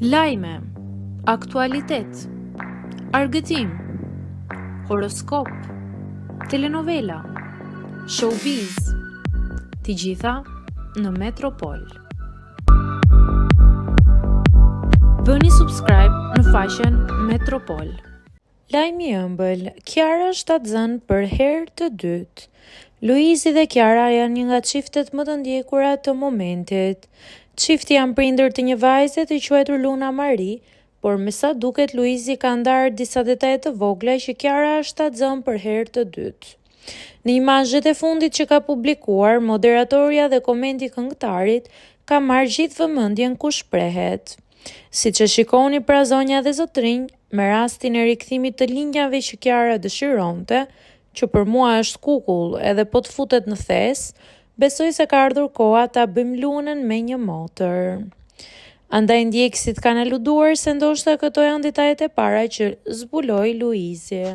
Lajme, aktualitet, argëtim, horoskop, telenovela, showbiz, të gjitha në Metropol. Bëni subscribe në faqen Metropol. Lajm i ëmbël, Kiara shtatzënë për herë të dytë. Luizi dhe Kiara janë një nga çiftet më të ndjekura të momentit. Çifti janë prindër të një vajze të quajtur Luna Marie, por me sa duket Luizi ka ndarë disa detaje të vogla që Kiara është shtatzënë për herë të dytë. Në imazhet e fundit që ka publikuar, moderatorja dhe komenti i këngëtarit ka marrë gjithë vëmendjen ku shprehet. Siç e shikoni pra zonja dhe zotërinj, me rastin e rikthimit të linjave që Kiara dëshironte, që për mua është kukull edhe po të futet në thes, besoj se ka ardhur koha ta bëjmë Lunën me një motër. Andaj ndjekësit kanë aluduar se ndoshta këto janë detajet e para që zbuloi Luizi.